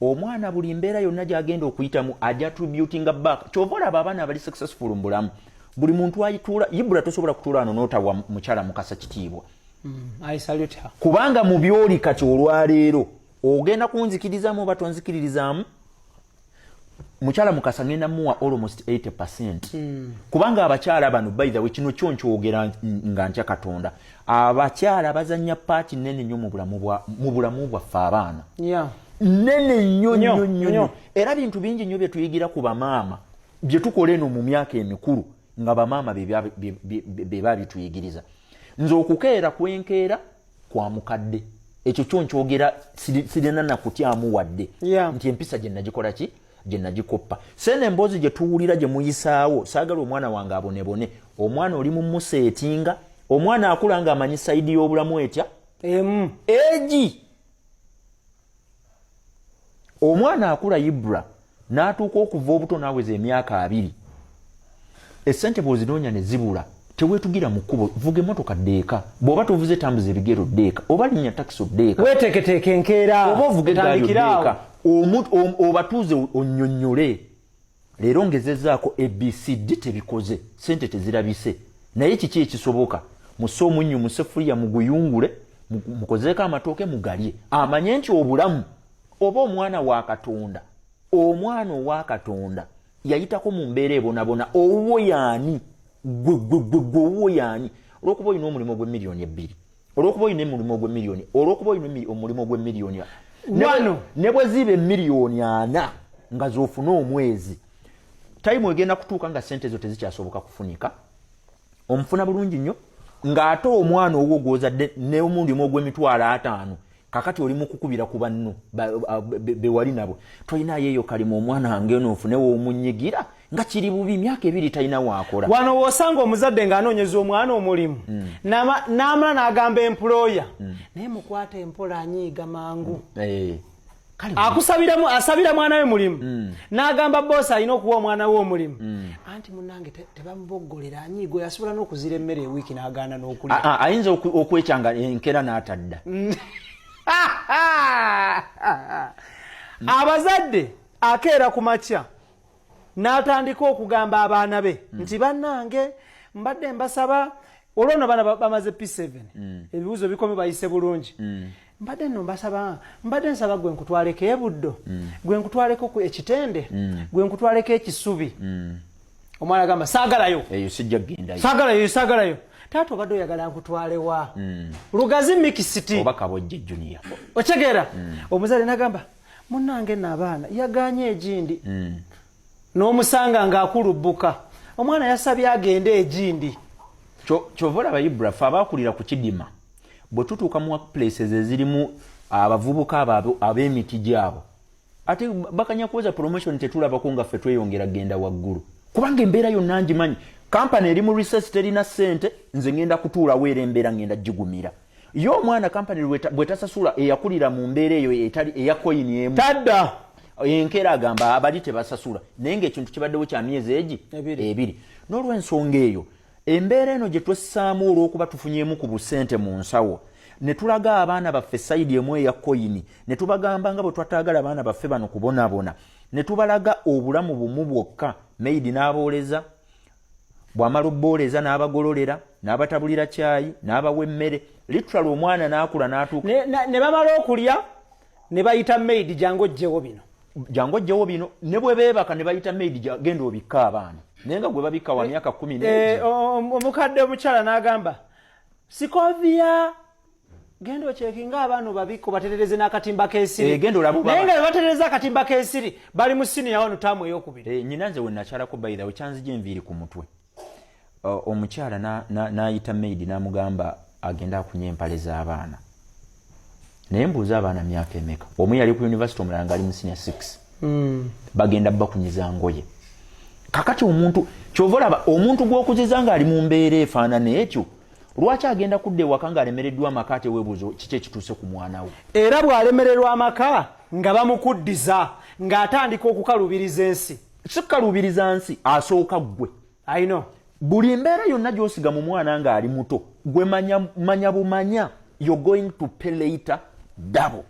Omwana buli mbeera yonna gyagenda okuyitamu ajja attributinga back. Kyova olaba abaana abali successful mu bulamu, buli muntu ayituula Ibula, tosobola kutuula wano n'otawa mukyala Mukasa kitiibwa. I salute her. Kubanga mu byoli kati olwaleero ogenda kunzikirizamu oba tonzikiririzaamu, mukyala Mukasa ngenda muwa almost 80%, kubanga abakyala bano, by the way, kino kyo nkyogera nga ntya Katonda, abakyala bazanya part nene nnyo mu bulamu bwaffe abaana. Nene nnyo. Nnyo, nnyo nnyo. Nnyo. Nnyo. Era bintu bingi nnyo bye tuyigira ku bamaama bye tukola eno mu myaka emikulu nga bamaama be babituyigiriza. Nze okukeera kwenkeera kwa mukadde, ekyo kyo nkyogera sirina nakutyamu wadde nti empisa gye nagikola ki, gye nagikoppa. Seena emboozi gye tuwulira gye muyisaawo, saagala omwana wange abonebone. Omwana oli mu museetinga, omwana akula ng'amanyi side y'obulamu etya? Emu. Egi omwana akula, Ibra, n'atuuka okuva obuto n'aweza emyaka 20, esente bw'ozinoonya ne zibula, teweetugira mu kkubo. Vuga emmotoka ddeeka, bw'oba tovuze tambuza ebigere oddeeka, oba linnya takisi oddeeka. Weteeketeeke enkeera. Oba ovuga eggaali Otandikire awo. oddeeka. Obatuuze onnyonnyole, leero ngezezaako ABCD, tebikoze, sente tezirabise, naye kiki ekisoboka? Musse omunnyu mu sefuliya, muguyungule, mukozeeko amatooke mugalye. Amanye nti obulamu oba omwana wa Katonda, omwana owa Katonda yayitako mu mbeera ebonabona. Owuwo yaani? Gwe gwe gwe gwe, owuwo yaani? Olwokuba olina omulimu ogw'emiliyoni 2, olwokuba olina omulimu ogw'emiliyoni, olwokuba olina omulimu ogw'emiliyoni Wano. Ne bwe ziba emiliyoni 40 nga z'ofuna omwezi, time egenda kutuuka nga sente ezo tezikyasoboka kufunika. Omufuna bulungi nnyo ng'ate omwana owwo gw'ozadde n'omulimu ogw'emitwalo 50, kakati oli mukukubira ku banno bewali nabo, tolinayo eyo kalimu omwana wange ono ofunewo omunyigira nga kiri bubi, myaka 2 talina waakola. Wano wosanga omuzadde ng'anoonyeza omwana omulimu, n'amala n'agamba employer, naye mukwata empola, anyiiga mangu. Kale. Akusabiramu, asabira mwana we mulimu, n'agamba boosi alina okuwa omwana we omulimu, anti munange tebamuboggolera, anyiiga oyo asobola n'okuzira emmere ewiiki n'agaana n'okulya. Ayinza okwekyanga enkeera n'atadda. Abazadde akeera ku makya n'atandika okugamba abaana be nti bannange, mbadde mbasaba, olwo nno baana bamaze P7, ebibuuzo bikome, bayise bulungi, mbadde nno mbasaba, mbadde nsaba gwe nkutwaleko ebuddo, gwe nkutwaleko ku ekitende, gwe nkutwaleko ekisubi. Omwana agamba, saagalayo. Eyo sijja kugendayo. Saagalayo, saagalayo. Taata, obadde oyagala nkutwalewa? Lugazi mixed. Oba Kabojje Junior. Otegeera? Omuzadde nagamba, munange nno abaana yaganye egindi, n'omusanga ng'akulubbuka, omwana yasabye agende egindi. Kyova olaba, Ibra, fe abakulira ku kidima, bwe tutuuka mu workplaces ezirimu abavubuka abo ab'emiti gyabo, ate bakanya kuweza promotion, tetulabako nga ffe tweyongera genda waggulu, kubanga embeera yonna ngimanyi. Kampani eri mu recess, terina ssente, nze ngenda kutuulawo, era embeera ngenda gigumira. Ye omwana kampani bwetasasula, eyakulira mu mbeera eyo etali eya koyini emu, Tadda. Enkeera agamba abali tebasasula, naye ngaekintu kibaddewo kya myezi egi Ebiri. Ebiri. N'olwensonga eyo, embeera eno gye twessaamu olw'okuba tufunyemu ku busente mu nsawo, ne tulaga abaana baffe side emu eya koyini, ne tubagamba nga bwe twataagala abaana baffe bano kubonaabona, ne tubalaga obulamu bumu bwokka, maid n'abooleza, bw'amala obbooleza n'abagololera, n'abatabulira kyayi, n'abawa emmere, literally omwana n'akula n'atuuka. Ne bamala okulya ne bayita maid, jangu ojjewo bino. Jangu ojjewo bino. Ne bwe beebaka ne bayita maid, genda obikka abaana, naye nga gwe babikka wa myaka 10 n'egi. Omukadde omukyala n'agamba, Sikovia, genda okyekinga abaana obabikka, obaterereze n'akatimba k'ensiri. Genda olabe Naye nga bebaterereza akatimba k'ensiri, bali mu siniya wano taamu eyokubiri. Nyina nze we nakyalako, by the way, kyanzija enviiri ku mutwe. Omukyala n'ayita maid n'amugamba agende akunya empale z'abaana, naye mbuuza, abaana myaka emeka? Omu yali ku university, omulala ngaali mu senior 6. Bagenda bakunyiza ngoye. Kakati omuntu kyova olaba omuntu gw'okuziza ng'ali mu mbeera efaanana etyo, lwaki agenda kudda ewaka ng'alemereddwa amaka, ate weebuuza kiki ekituuse ku mwana we? Era bw'alemererwa amaka nga bamukuddiza, ng'atandika okukalubiriza ensi. Si kukaluubiriza nsi, asooka ggwe. Aino. Buli mbeera yonna gy'osiga mu mwana ng'ali muto, gwe manya, manya bumanya you're going to pay later double.